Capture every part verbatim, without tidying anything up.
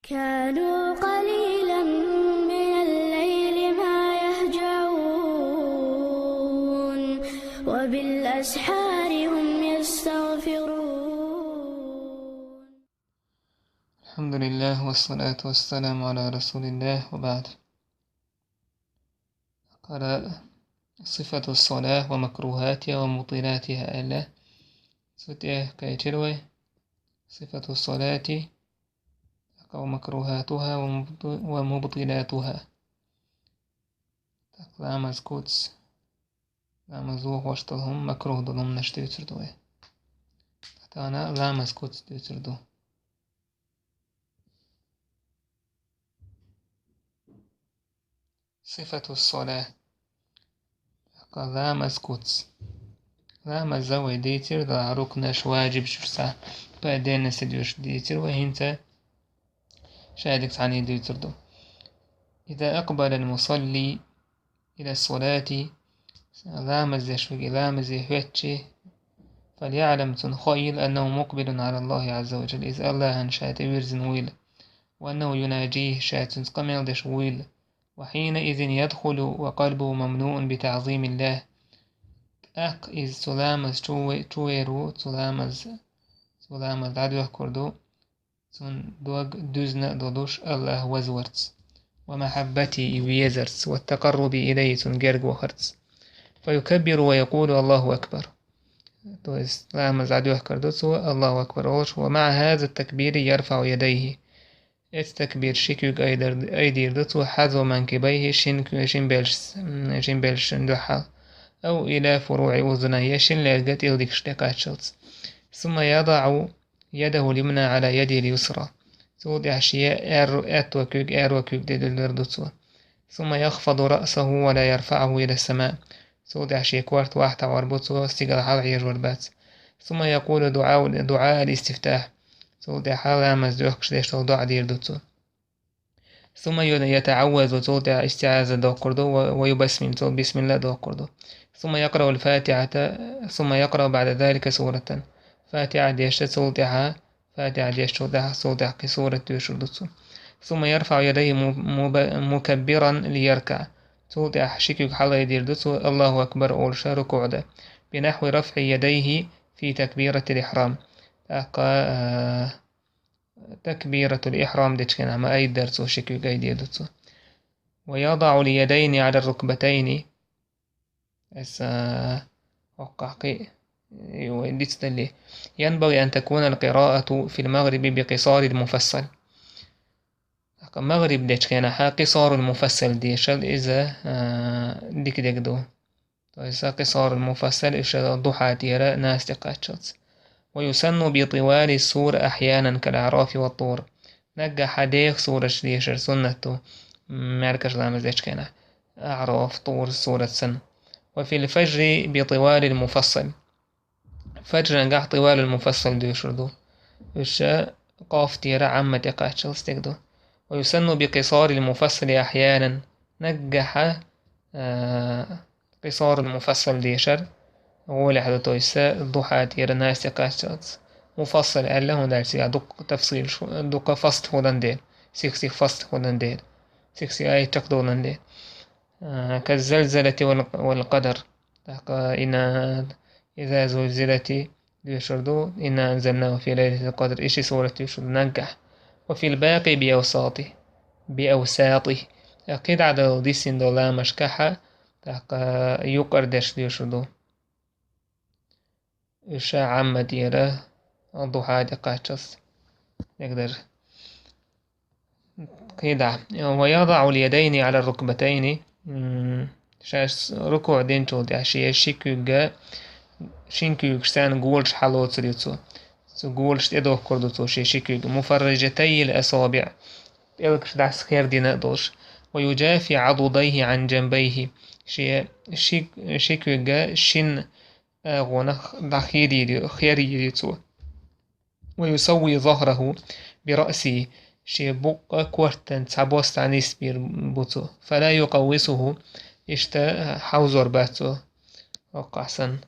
كانوا قليلا من الليل ما يهجعون، وبالأسحار هم يستغفرون. الحمد لله، والصلاة والسلام على رسول الله، وبعد. قال: صفة الصلاة ومكروهاتها ومبطلاتها. Ала, цу тӀа кхечира вай: صفة الصلاة ومكروهاتها ومبط-، ومبطلاتها. Так, ламаз куц, ламаз вохош долу хӀума, макрух долу хӀуманаш дуьйцур ду вай. Тахана ламаз куц дуьйцур ду. صفة الصلاة. Ламаз куц. Ламаза вай дийцира, да, рукнаш, ваджибаш, цхьа, по отдельности дуьйцур дийцира вай, хӀинца шадерг цхьаьна дуьйцур ду. إذا أقبل المصلي إلى الصلاة. Ламаз деш верг ламазе хӀоьттича, فليعلم, цунна хойла, أنه مقبل على الله عز وجل, иза Аллахьана ша тӀевирзина вуйла, وأنه يناجيه, ша цуьнца къамел деш вуйла. وحينئذ يدخل وقلبه مملوء بتعظيم الله. ТӀаккха иза цу ламаз чу ве-, чу вер ву, цу ламаз, цу ламаз дӀадоьхкур ду, цуьнан дог дуьзна а долуш Аллахь вазварца, ومحبته, и везарца, والتقرب إليه, цунна герга вахарца. فيكبر ويقول: الله أكبر. То есть ламаз дӀадоьхкур ду цо, Аллаху акбар олуш, ومع هذا التكبير يرفع يديه. Эцу такбирца ши куьг айдар-, айдийр ду цо, حذو منكبيه, шин ку-, шин белш-, м, шин белшашна дуьхьал. أو إلى فروع أذنيه, я шин лерга тӀилдигаш тӀекхаччалц. ثم يضع يده اليمنى على يده اليسرى. Цул тӀаьхьа шен аьрру-, аьтту куьг, аьрру куьг тӀе дуьллур ду цо. ثم يخفض رأسه ولا يرفعه إلى السماء. Цул тӀаьхьа шен корта вахь тӀехь вар бу цо, стигала хьалхьежор бац. ثم يقول دعاء، دعاء الاستفتاح. Цул тӀаьхьа ламаз доьхкуш деш долу доӀа дийр ду цо. ثم يتعوذ, цул тӀаьхьа истиӀаза доккхур ду, و، ويبسمل, цул бисмилла доккхур ду. ثم يقرأ الفاتحة، ثم يقرأ بعد ذلك سورة. ФатихӀа дешча, цул тӀаьхьа, ФатихӀа дешчул тӀаьхьа, цул тӀаьхьа кхин сурат доьшур ду цо. ثم يرفع يديه م، مب، مكبرا ليركع. Цул тӀаьхьа ши куьг хьалайдийр ду цо, Аллаху акбар олуша рукуӀ дан. بنحو رفع يديه في تكبيرة الإحرام. ТӀаккха, а, такбиратул ихьрам дечу хенахь ма айдара цо, ши куьг айдийр ду цо. ويضع اليدين على الركبتين. Аса, а, хӀокхахь кхин, и, вай дицдале. ينبغي أن تكون القراءة في المغرب بقصار المفصل. ТӀаккха магӀриб дечу хенахь къисарул муфассал дешал иза, а, дика дерг ду. То есть къисарул муфассал уьш духьа тӀера нас тӀе кхаччалц. ويسن بطوال السور أحيانا كالأعراف والطور. Наггахь деха сураш дешар суннат ду, м, маьркӀажа ламаз дечу хенахь. АӀраф, Тур сурат санна. وفي الفجر بطوال المفصل. Фаджрангахь тӀивалул муфассал доьшур ду. Уьш къоф тӀера Ӏамма тӀе кхаччалц дерг ду. ويسن بقصار المفصل أحيانا. Наггахьа, а, къисарул муфассал дешар гӀолехь ду, то есть духьа тӀера нас тӀе кхаччалц. Муфассал аьлла, хӀунда аьлча цигахь дуккха тафсил, дуккха фасл хӀудан дела, сих-сих фасл хӀудан дела, сих-сих аят чекхдолан дела. А, كالزلزلة وال، والقدر. ТӀаккха إنا، إذا زلزلت доьшур ду, إنا أنزلناه في ليلة القدر, и ши сурат доьшур ду наггахь. وفي الباقي بأوساطه، بأوساطه. ТӀаккха кхидӀа долу дисина долу ламашкахьа, тӀаккха юкъара дерш доьшур ду. Уьш Ӏамма тӀера духьа тӀе кхаччалц дерг дара. КхидӀа. ويضع اليدين على الركبتين. М, шаьш рукуӀ динчул тӀаьхьа шен ши куьг, шин куьйгаш царна голаш хьалоцур ю цо. Цу голаш тӀедохкур ду цо шен ши куьг. مفرجتي الأصابع. ПӀелгаш дӀасахердина а долуш. ويجافي عضديه عن جنبيه. Шен ши, ши куьг шин агӀонах дӀахерйийр ю, херйийр ю цо. ويسوي ظهره برأسه, шен букъа кортан цхьа бос дӀанисбийр бу цо. فلا يقوسه, иштта хьовзор бац цо, хӀокхахь санна,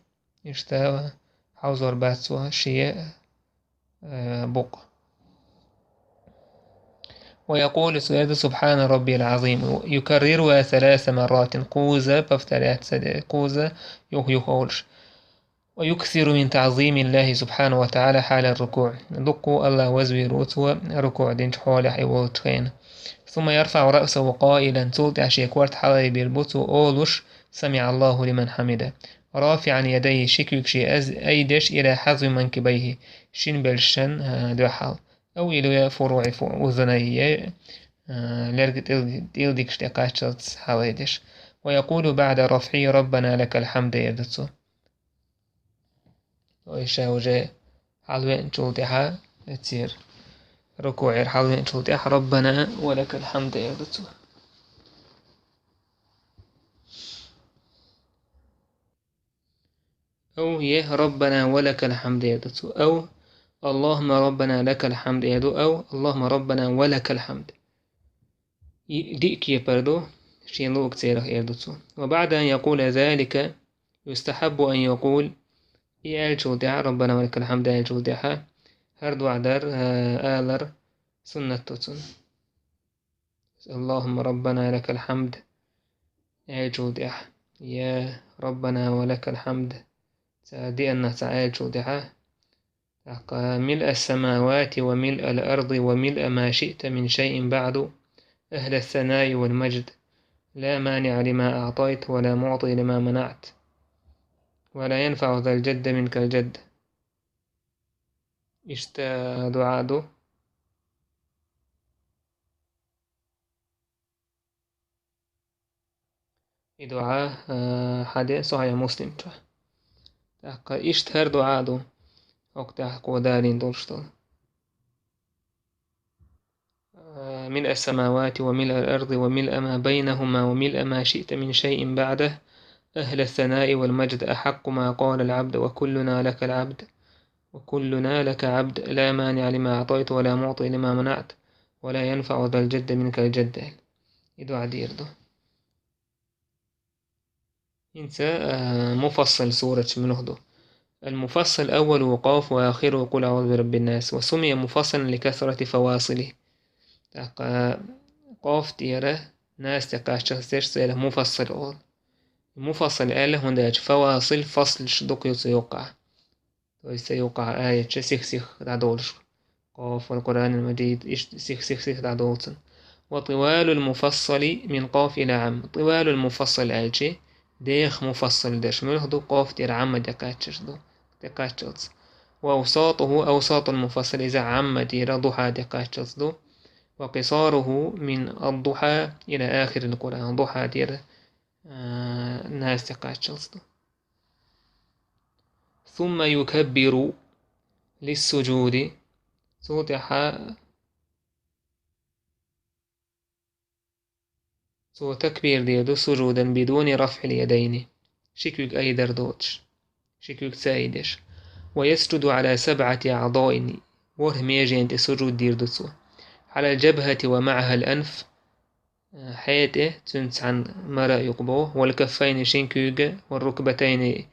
иштта хьовзор бац цо шен, э, букъа. ويقول, цо эр ду: سبحان ربي العظيم, يكررها ثلاث مرات, кхузза, повторять цо де, кхузза юха-юха олуш. ويكثر من تعظيم الله سبحانه وتعالى حال الركوع, дуккха АллахӀ вазвийр ву цо рукуӀ динчу хьолехь и волчу хенахь. ثم يرفع رأسه قائلا, цул тӀаьхьа шен корта хьалаайбийр бу цо олуш: سمع الله لمن حمده, رافعا يديه, ши куьг шен аз-, айдеш, إلى حذو منكبيه, шина белшашна, а, дуьхьал. أو إلى فروع أذنيه, я, а, лерга тӀил-, тӀилдигаш тӀе кхаччалц хьалаайдеш. ويقول بعد رفعه: ربنا لك الحمد, эр ду цо. Ой, ша уже хьалавеанчул тӀаьхьа, эцера рукуӀера хьалавеанчул тӀаьхьа: ربنا ولك الحمد, эр ду цо. أو, я, ربنا ولك الحمد, эр ду цо. أو اللهم ربنا لك الحمد, эр ду, أو اللهم ربنا ولك الحمد. И диъ кепара ду, шен луъург церах, эр ду цо. وبعد أن يقول ذلك يستحب أن يقول, и аьллачул тӀаьхьа, ربنا ولك الحمد аьллачул тӀаьхьа, хӀара доӀа дар, а, алар суннат ду цунна. اللهم ربنا لك الحمد аьллачул тӀаьхьа, я ربنا ولك الحمد, цхьа диъаннах цхьаъ аьллачул тӀаьхьа, тӀаккха: ملء السماوات وملء الأرض وملء ما شئت من شيء بعد، أهل الثناء والمجد، لا مانع لما أعطيت ولا معطي لما منعت، ولا ينفع ذا الجد منك الجد. Иштта дуӀа ду. И дуӀа, а, хьаде Сахьихь Муслим чохь. ТӀаккха иштта хӀара дуӀа ду, хӀокху тӀехь кхо далийна долуш долу. А, ملء السماوات وملء الأرض وملء ما بينهما وملء ما شئت من شيء بعده، أهل الثناء والمجد، أحق ما قال العبد وكلنا لك العبد، وكلنا لك عبد، لا مانع لما أعطيت ولا معطي لما منعت، ولا ينفع ذا الجد منك الجد. И дуӀа дийр ду. ХӀинца, а, Муфассал сураташ муьлха ду. المفصل أوله قاف وآخره قل أعوذ برب الناس، وسمي مفصلا لكثرة فواصله. ТӀаккха къоф тӀера нас тӀе кхаччалц дерш церах муфассал олу. Муфассал аьлла, хӀунда аьлча фавасил, фаслаш дукха ю цу юккъехь. То есть, цу юккъехь аяташ сих-сих дӀадолуш. Къоф, والقرآن المجيد, иштта сих-сих-сих дӀадолу цунна. وطوال المفصل من قاف إلى عم. Тивалул муфассал аьлча, деха муфассал дерш муьлха ду, къоф тӀера Ӏамма тӀе кхаччалц ду, тӀе кхаччалц. وأوساطه أوساط المفصل, иза Ӏамма тӀера Духьа тӀе кхаччалц ду. وقصاره من الضحى إلى آخر القرآن. Духьа тӀера, а, нас тӀе кхаччалц ду. ثم يكبر للسجود. Цул тӀаьхьа цо такбир дийр ду, سجودا بدون رفع اليدين. Ши куьг айдар доцуш. Ши куьг ца айдеш. ويسجد على سبعة أعضاء. ВорхӀ межен тӀе сужуд дийр ду цо. على الجبهة ومعها الأنف. Хье тӀе, цуьнца цхьаьна мара а юкъа боху, والكفين, шин куьйга, والركبتين,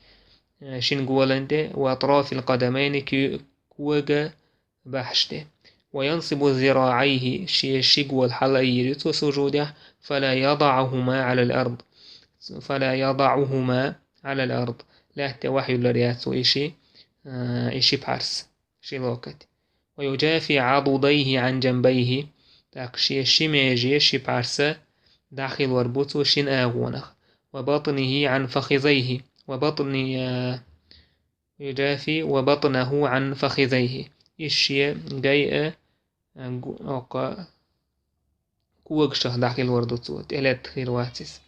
шин голан тӀе, وأطراف القدمين, куь-, кога баьхьаш тӀе. وينصب ذراعيه, шен ши гола хьалаайъийр ю цо сужудехь, فلا يضعهما على الأرض, فلا يضعهما على الأرض, лаьтта тӀе вахьа юьллур яц цо и ши, а, и ши пхьарс. Ши локоть. ويجافي عضديه عن جنبيه, тӀаккха шен ши меже, ши пхьарса дӀахилор бу цо шина агӀонах. وبطنه عن فخذيه, وبطن-, а, ويجافي وبطنه عن فخذيه. И шен гай а, а, гу-, оккха когашах дӀахилор ду цо, тӀелетта хир вац иза.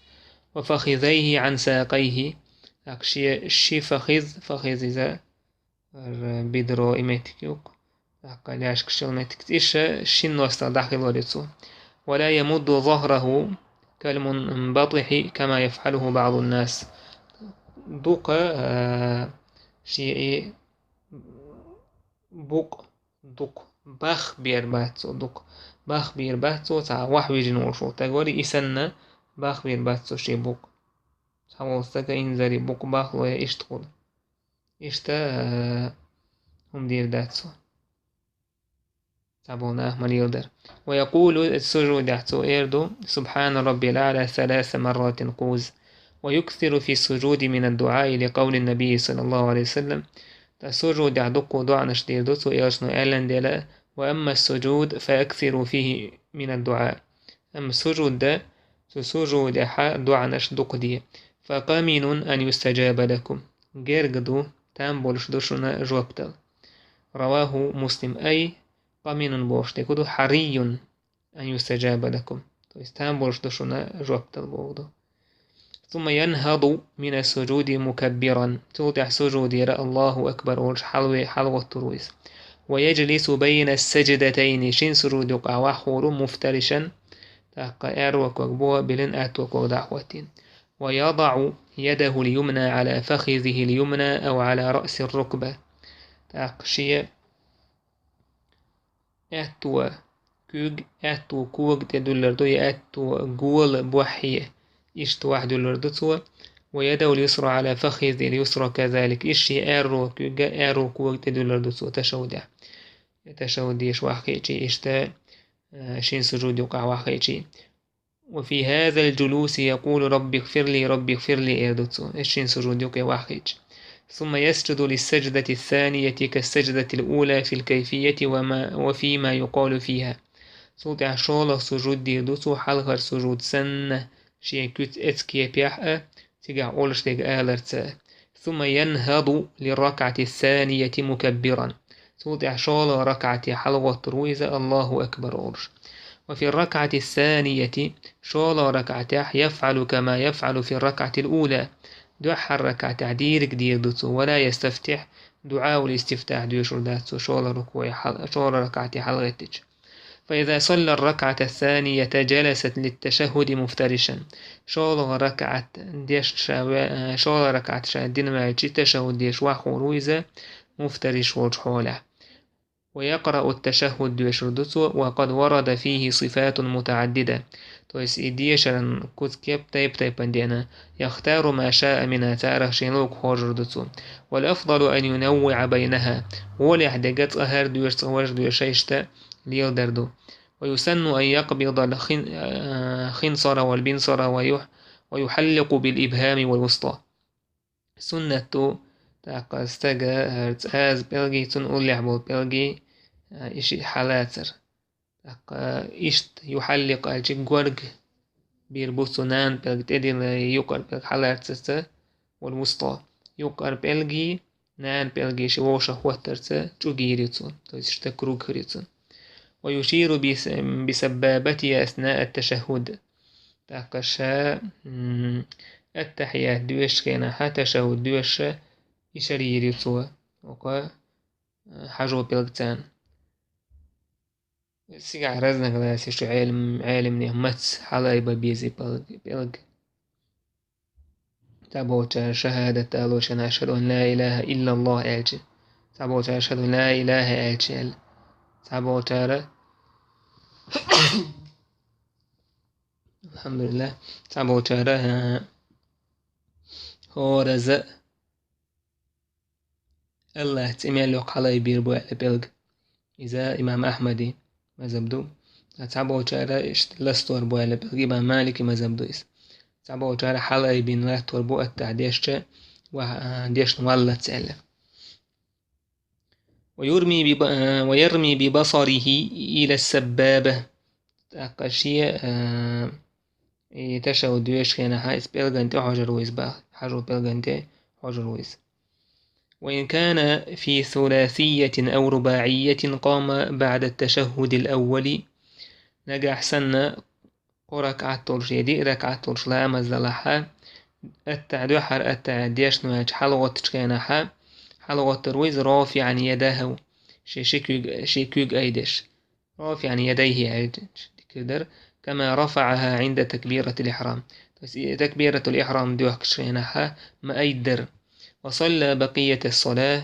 وفخذيه عن ساقيه, тӀаккха шен ши фахиз, фахиз иза, р-, бидро и меттиг ю-кх, тӀаккха лаьшкаш йолу меттиг. Иша шин ностагӀа дӀахилор ю цо. ولا يمد ظهره كالمنبطح كما يفعله بعض الناس. Дукха, а, шен и букъ, дукха бах бер бац цо, дукха бах бер бац цо, цхьа вахь вижина волуш волу стаг вара, и санна бах бер бац цо шен букъ. Цхьаволу стага инзаре букъ бахло я иштта хуьлу. Иштта, а, хӀума дийр дац цо. Цхьаболу нах ма леладара. ويقول, сужудехь цо эр ду: سبحان ربي الأعلى ثلاث مرات, кхузза. ويكثر في السجود من الدعاء لقول النبي صلى الله عليه وسلم. Ткъа сужудехь дуккха доӀанаш дийр ду цо, элчано аьллан дела: وأما السجود فأكثروا فيه من الدعاء. Амма сужуд дан, цу сужудехьа доӀанаш дукха де. فقمن أن يستجاب لكم. Герга ду, там болуш ду шуна жоп дала. رواه مسلم. أي قمن бохуш дерг хӀун ду, حري أن يستجاب لكم. То есть там болуш ду шуна жоп дала боху ду. ثم ينهض من السجود مكبرا. Цул тӀаьхьа сужудера الله أكبر олуш хьалве-, хьалагӀоттур ву иза. ويجلس بين السجدتين. Шин сужуд юкъахь ваххур ву مفترشا. ТӀаккха аьрру ког боху билина, аьтту ког дӀахӀоттийна. ويضع يده اليمنى على فخذه اليمنى أو على رأس الركبة. ТӀаккха шен аьтту куьг аьтту кога тӀе дуьллур ду, я аьтту гола боххье, иштта вахь дуьллур ду цо. ويده اليسرى على فخذه اليسرى كذلك. Иштта шен аьрру куьг аьрру кога тӀе дуьллур ду цо ташахӀудехь. ТашахӀуд деш ваххийчий, иштта, а, шин сужуд юкъахь ваххийчий. وفي هذا الجلوس يقول رب اغفر لي، رب اغفر لي, эр ду цо, шин сужуд юкъе ваххийча. ثم يسجد للسجدة الثانية كالسجدة الأولى في الكيفية وما، وفيما يقال فيها. Цул тӀаьхьа шолгӀа сужуд дийр ду цо, хьалхара сужуд санна, шен куьц эцкепехь а, цигахь олуш дерг аларца. ثم ينهض للركعة الثانية مكبرا. Цул тӀаьхьа шолгӀа ракаӀате хьалагӀоттур ву иза, الله أكبر олуш. وفي الركعة الثانية, шолгӀа ракаӀатехь, يفعل كما يفعل في الركعة الأولى. Дуьххьара ракаӀатехь дийриг дийр ду цо, ولا يستفتح, дуӀаул истифтахь доьшур дац цо, шолгӀа рукуӀе хьал-, шолгӀа ракаӀате хьалагӀеттича. فإذا صلى الركعة الثانية جلس للتشهد مفترشا. ШолгӀа ракаӀат деш ша ве-, шолгӀа ракаӀат ша дина ваьлча, ташахӀуд деш ваххур ву иза, муфтариш волчу хьолехь. ويقرأ التشهد, доьшур ду цо, وقد ورد فيه صفات متعددة. То есть и дешаран куц кеп тайп-тайпана деана. يختار ما شاء منها, царах шена луург хьожур ду цо. والأفضل أن ينوع بينها. Гьолехь дерг цкъа хӀара доьшу, цкъа важа доьшу, иштта леладар ду. ويسن أن يقبض الخن-، آه، الخنصر والبنصر ويح-، ويحلق بالإبهام والوسطى. Суннат ду, тӀаккха стага хӀара цӀаза пӀелгий, цунна уллехь болу пӀелгий, а, и шиъ хьалацар. ТӀаккха иштта юхьалликъ аьлча горга бийр бу цо, нана пӀелг тӀедиллина, юккъера пӀелг хьалацарца, вал вусто. Юккъера пӀелгий, нана пӀелгий ши вовшах хӀоттарца чӀуг йийр ю цо, то есть иштта круг хир ю цо. ويشير بس-، بسبابته أثناء التشهد. ТӀаккха ша, м, аттахьият доьшучу хенахь, ташаххуд доьшуш, ишар йийр ю цо, оха, э, хьажо пӀелгаца. Цигахь разногласи шу Ӏелам-, Ӏеламнех маца хьалаайба беза пӀелг-, пӀелг. Цхьаболчара шахӀадат далочу хенахь, أشهد أن لا إله إلا الله аьлча. Цхьаболчара أشهد أن لا إله аьлча аьлла. Цхьаболчара, алхьамдулиллахӀ, цхьаболчара, а, хӀораза АллахӀца и мел йоккха хьалаайбийр бу аьлла пӀелг. Иза имам Ахьмади мазхӀаб ду. Цхьаболчара иштта ластор бу аьлла пӀелг, имам Малики мазхӀаб ду иза. Цхьаболчара хьалаайбина латтор бу аттахьият дешча, ва-, а, дешна валлалц аьлла. ويرمي بب-، а, ويرمي ببصره إلى السبابة. ТӀаккха шен, а, и ташаххуд доьшучу хенахь, иза пӀелган тӀе хьожур ву иза бах, хьажо пӀелган тӀе хьожур ву иза. وإن كان في ثلاثية أو رباعية قام بعد التشهد الأول. Нагахь санна кхо ракаӀат долуш я диъ ракаӀат долуш ламаз далахьа, аттахь-, дуьххьара аттахьият дешна ваьлча хьалагӀоттучу хенахьа, хьалагӀоттур ву иза رافعا يديه, шен ши куьг, ши куьг айдеш. رافعا يديه аьлча дика дара. كما رفعها عند تكبيرة الإحرام. То есть, и такбиратул ихьрам доьхкучу хенахьа ма айддара. وصلى بقية الصلاة.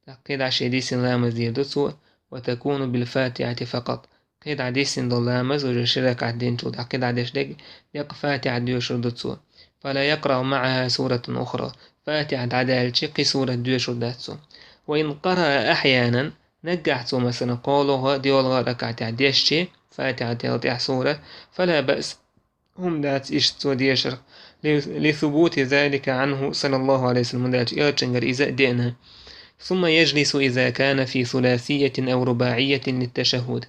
ТӀаккха кхидӀа шен дисина ламаз дийр ду цо. وتكون بالفاتحة فقط. КхидӀа дисина долу ламаз, уже ши ракаӀат динчул тӀаьхьа кхидӀа деш дерг, деккъа фатихьа доьшур ду цо. فلا يقرأ معها سورة أخرى. Фатихьа дӀадаьлча, кхин сурат доьшур дац цо. وإن قرأ أحيانا, Наггахь цо, масала, кхоалгӀа, доьалгӀа ракаӀатехь дешча, Фатихьател тӀаьхьа сура, فلا بأس, хӀума дац иштта цо дешарх, لثبوت ذلك عنه صلى الله عليه وسلم, хӀунда аьлча элчангара иза деана. ثم يجلس إذا كان في ثلاثية أو رباعية للتشهد.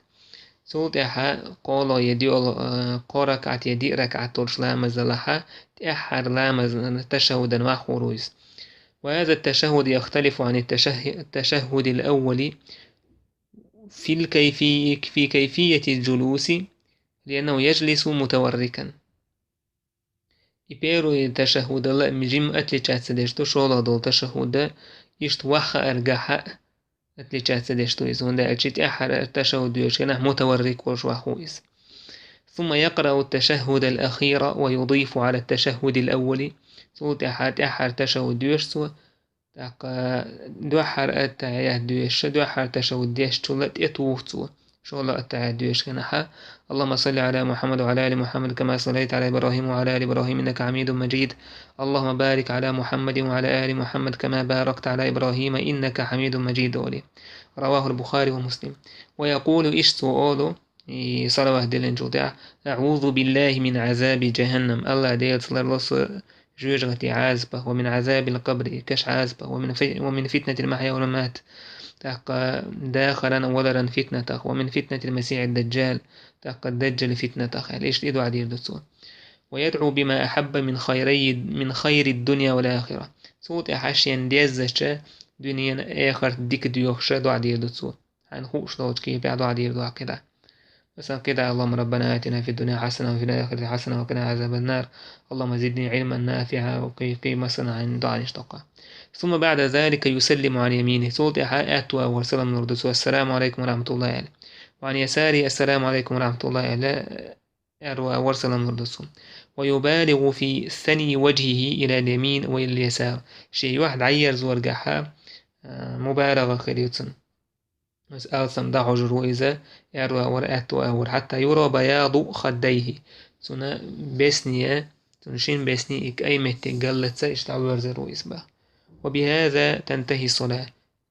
Цул тӀаьхьа кхоалгӀа я доьалгӀа, э, кхо ракаӀат я диъ ракаӀат долуш ламаз далахьа, тӀаьххьара ламазан ташаххудан ваххур ву иза. وهذا التشهد يختلف عن التشه-، التشهد الأول في الكيفي-، في كيفية الجلوس، لأنه يجلس متوركا. И первый ташаххудал а жимма отличаться деш ду, шолгӀа долу ташаххуда иштта ваха аргахьа отличаться деш ду иза, хӀунда аьлча тӀаьххьара ташаххуд доьшучу хенахь мутаваррик волуш ваха ву иза. ثم يقرأ التشهد الأخير ويضيف على التشهد الأول. Цул тӀаьхьа тӀаьххьара ташаххуд доьшу цо, тӀаккха дуьххьара аттахьият доьшу, дуьххьара ташаххуд дешчул а тӀетуху цо. ШолгӀа аттахьият доьшу хенахьа: اللهم صل على محمد وعلى آل محمد كما صليت على إبراهيم وعلى آل إبراهيم إنك حميد مجيد. اللهم بارك على محمد وعلى آل محمد كما باركت على إبراهيم إنك حميد مجيد олий. رواه البخاري ومسلم. ويقول, иштта цо олу, и салават диллинчул тӀаьхьа: أعوذ بالله من عذاب جهنم. АллахӀ Делаца ларло со жоьжахатин Ӏазапах, ومن عذاب القبر, кешан Ӏазапах, ومن في-، ومن فتنة المحيا والممات, тӀаккха дахаран а валаран фитнатах, ومن فتنة المسيح الدجال, тӀаккха Даджалан фитнатах аьлла, иштта и доӀа дийр ду цо. ويدعو بما أحب من خيري، من خير الدنيا والآخرة. Цул тӀаьхьа шен дезача дуьненан, эхартан дика доьхуш доӀа дийр ду цо. Хьайна хууш долчу кепехь доӀа дийр ду кхидӀа. Масала, кхидӀа: اللهم ربنا آتنا في الدنيا حسنة وفي الآخرة حسنة وقنا عذاب النار. اللهم زدني علما نافعا, ва кхин, кхин, масала, хьайна доӀанаш доккха. ثم بعد ذلك يسلم عن يمينه. Цул тӀаьхьа аьтту агӀор салам лур ду цо: السلام عليكم ورحمة الله аьлла. وعن يساره: السلام عليكم ورحمة الله аьлла, аьрру агӀор салам лур ду цо. ويبالغ في ثني وجهه إلى اليمين وإلى اليسار. Шен юьхь дӀаерзоргахьа, а, мубалагӀа хир ю цуьнан. Аса алсам дӀахьожур ву иза, аьрру агӀор, аьтту агӀор, حتى يرى بياض خديه. Цуьнан бесне, цуьнан шина бесне и кӀайн меттиг галлаца иштта дӀавоьрзур ву иза бах. وبهذا تنتهي الصلاة.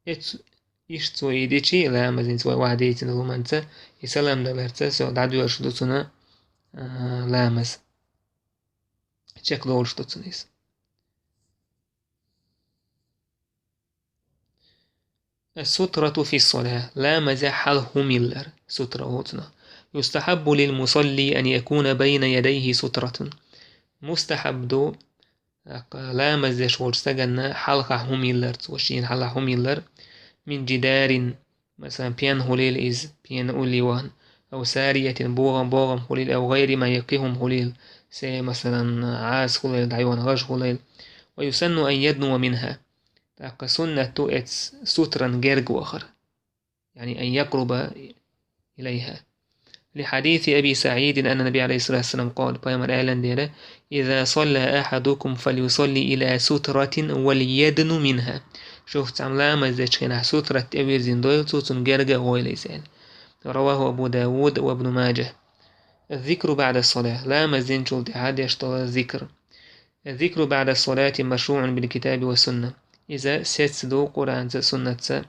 Эц-, иштта цо и дичи, ламазца, вай вахьа дийцина хӀуманца, и салам даларца, со дӀадоьрзуш ду цуьнан, а, ламаз. Чекхдолуш ду цуьнан иза. السترة في الصلاة. Ламазехь хьалха хӀума йиллар. Сутра олу цунах. يستحب للمصلي أن يكون بين يديه سترة. Мустахьаб ду, тӀаккха ламаз деш волчу стаганна хьалха хӀума йиллар, цо шена хьалха хӀума йиллар. من جدار, масалан, пен хуьлийла иза, пена улле вахана, أو سارية, богӀам, богӀам хуьлийла, أو غير ما يقي, хӀума хуьлийла, се, масалан, Ӏаса хуьлийла, дӀайоьхна гӀаж хуьлийла. ويسن أن يدنو منها. ТӀаккха суннат ду эцу сутран герга вахар. يعني أن يقرب إليها. لحديث أبي سعيد أن النبي عليه الصلاة والسلام قال, пайхамара аьлла дера: إذا صلى أحدكم فليصل إلى سترة وليدن منها. Шух цхьамма ламаз дечу хенахь сутрат тӀе вирзина дойла цо, цунна герга а гӀойла иза аьлла. رواه أبو داود وابن ماجه. الذكر بعد الصلاة. Ламаз динчул тӀаьхьа деш долу зикр. الذكر بعد الصلاة مشروع بالكتاب والسنة. Иза сецна ду Къуръанца, суннатца.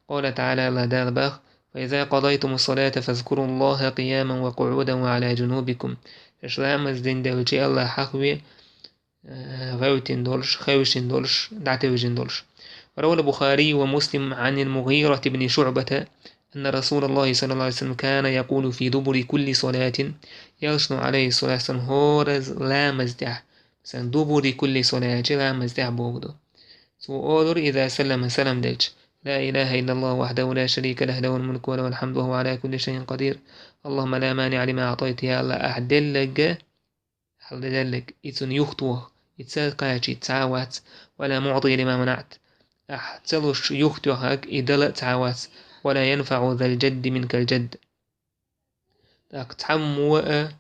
قال تعالى, АллахӀ Дала бах: فإذا قضيتم الصلاة فاذكروا الله قياما وقعودا وعلى جنوبكم. Аша ламаз дина девлча, АллахӀ хьахаве, э, гӀевттина долуш, хевшина долуш, дӀатевжина долуш. روى البخاري ومسلم عن المغيرة بن شعبة أن رسول الله صلى الله عليه وسلم كان يقول في دبر كل صلاة. Элчано, عليه الصلاة والسلام, хӀоразза ламаз тӀехь, масалан, دبر كل صلاة, ламаз тӀехь боху ду. Цо олура, إذا سلم, салам делча: لا إله إلا الله وحده لا شريك له، له الملك وله الحمد وهو على كل شيء قدير. اللهم لا مانع لما أعطيت, я АллахӀ, ахь делларг, хьалдалларг, и цунна юхатоха, и ца кхачийта цхьа а вац, ولا معطي لما منعت, ахь ца луш юхатоьхнарг, и дала а цхьа а вац, ولا ينفع ذا الجد منك الجد. ТӀаккха цхьаммо а,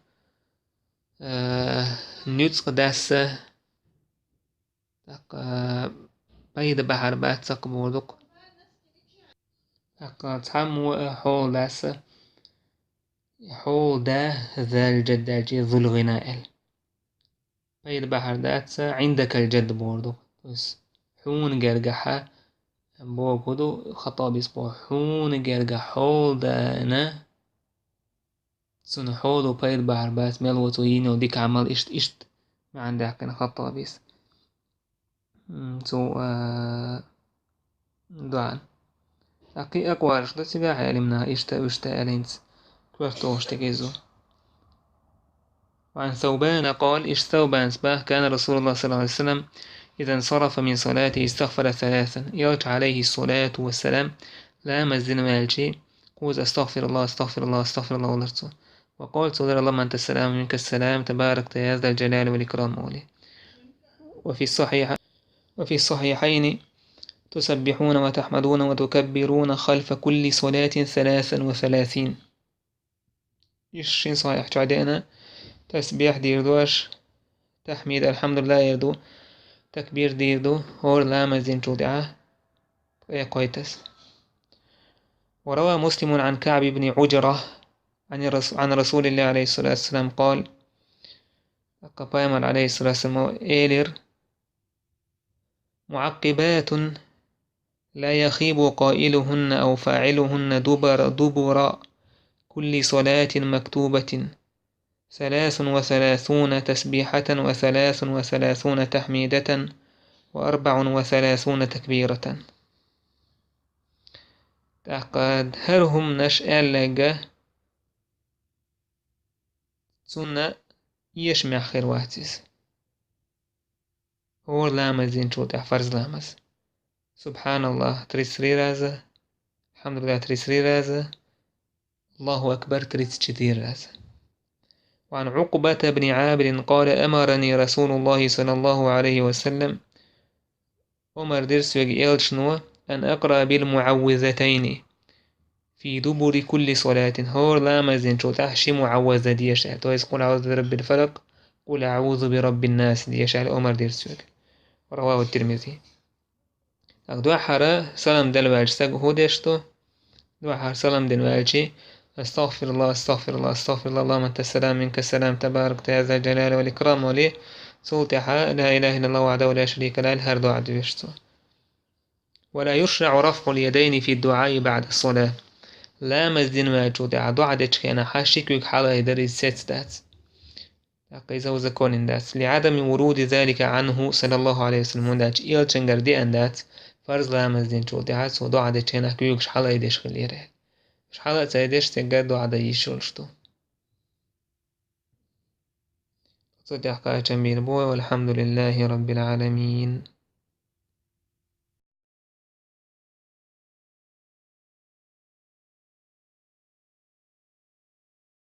а, нуьцкъа дац, тӀаккха пайда бахьар бац, цхьаккха бохург ду-кх. ТӀаккха цхьаммо а хьоладац, хьоладац, ذا الجد аьлча, ذو الغنى аьлла. Пайда бахьар дац, عندك الجد бохург ду-кх. То есть хьуна гергахьа, Боху ду Хаттабис боху: хьуна гергахь хьолдаьлча, цунна хьоло пайда бахьар бац, мел ву цо йина йолу дика Ӏамал, иштта, иштта маьӀна даьккхина Хаттабис. М, цу, а, дуьхьал. ТӀаккха и акъвараш ду цигахь Ӏеламнаха иштта, иштта аьллинца, коьрталгӀаш дерг иза ду. وعن ثوبان قال: иштта Саубанас боху: كان رسول الله صلى الله عليه وسلم إذا انصرف من صلاته استغفر ثلاثا. Элча, عليه الصلاة والسلام, ламаз дина ваьлча, кхуза: أستغفر الله، أستغفر الله، أستغفر الله, олура цо. وقال, цо олура: اللهم أنت السلام ومنك السلام، تباركت يا ذا الجلال والإكرام, олий. وفي الصحيح، وفي الصحيحين: تسبحون وتحمدون وتكبرون خلف كل صلاة ثلاثا وثلاثين. Иштта шина сахьихь чохь деана, тасбихь дийр ду аша, тахьмид, алхьамдулиллахӀ дийр ду, такбир дийр ду, хӀора ламаз динчул тӀаьхьа кхойттаза. وروى مسلم عن كعب بن عجرة عن رس-، عن رسول الله عليه الصلاة والسلام قال: тӀаккха Пайхамара, عليه الصلاة والسلام, элира: معقبات لا يخيب قائلهن أو فاعلهن دبر، دبر كل صلاة مكتوبة: ثلاث وثلاثون تسبيحة، وثلاث وثلاثون تحميدة، وأربع وثلاثون تكبيرة. ТӀаккха хӀара хӀуманаш аьлларг цунна эшамехь хир вац иза. ХӀора ламаз динчул тӀаьхьа, фарз ламаз. СубхьаналлахӀ тридцать три раза, алхьамдулиллахӀ тридцать три раза, АллахӀу акбар тридцать четыре раза. وعن عقبة بن عامر قال: أمرني رسول الله صلى الله عليه وسلم, омар дира соьга элчано, أن أقرأ بالمعوذتين في دبر كل صلاة, хӀора ламаз динчул тӀаьхьа ши муӀаввиза деша аьлла, то есть: قل أعوذ برب الفلق، قل أعوذ برب الناس деша аьлла, омар дира соьга. رواه الترمذي. ТӀаккха дуьххьара салам дала ваьлча стага хӀун деш ду? Дуьххьара салам дина ваьлча: أستغفر الله، أستغفر الله، أستغفر الله، اللهم أنت السلام ومنك السلام، تباركت يا ذا الجلال والإكرام, олий, цул тӀаьхьа: لا إله إلا الله وحده لا شريك له, аьлла, хӀара доӀа доьшу цо. ولا يشرع رفع اليدين في الدعاء بعد الصلاة. Ламаз дина ваьлчул тӀаьхьа доӀа дечу хенахь ши куьг хьалаайдар, иза цецдац. ТӀаккха иза узаконен дац. لعدم ورود ذلك عنه صلى الله عليه وسلم, хӀунда аьлча элчангара деана дац, фарз ламаз динчул тӀаьхьа цо доӀа дечу хенахь куьйгаш хьалаайдеш хилира. Уьш хьала а ца айдеш, цигара доӀа дан йиш йолуш ду. Цу тӀехь кхачам бийр бу: والحمد لله رب العالمين.